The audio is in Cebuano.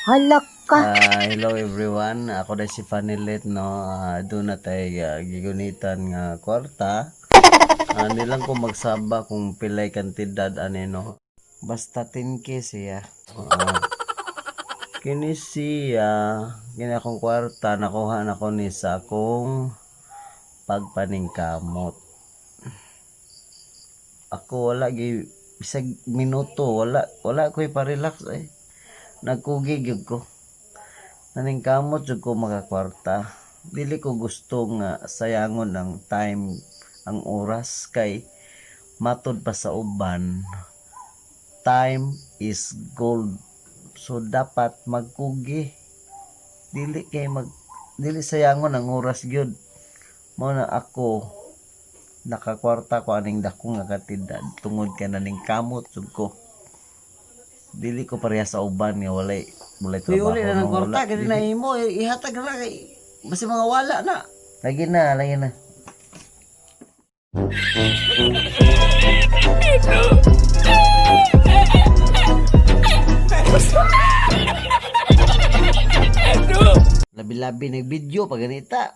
Hala ka. Ah, hello everyone. Ako na si Fanilet, no. Doon na tayo gigunitan nga kwarta. Nilang ko magsaba kung pilay kantidad ani, no. Basta 10K siya. Oo. Kini siya, kini akong kwarta nakuha na ko ni sa akong pagpaningkamot. Ako wala gi bisag minuto, wala wala ko'y pa-relax eh. Nagkugi gyud ko. Naningkamot jud ko makakwarta. Dili ko gusto nga sayangon ang time, ang oras, kay matod pa sa uban, time is gold. So dapat magkugi. Dili kay mag dili sayangon ang oras gyud. Mao na ako nakakwarta ko aning dako nga kantidad tungod kay naningkamot jud ko. Dili ko pareha sa uban nga walay walay Uy, trabaho. uli na ng No, kwarta, wala. kaya na imo, ihatag na kay basta mga wala na. Lagi na, lagi na. Labi-labi nag video pa ganita.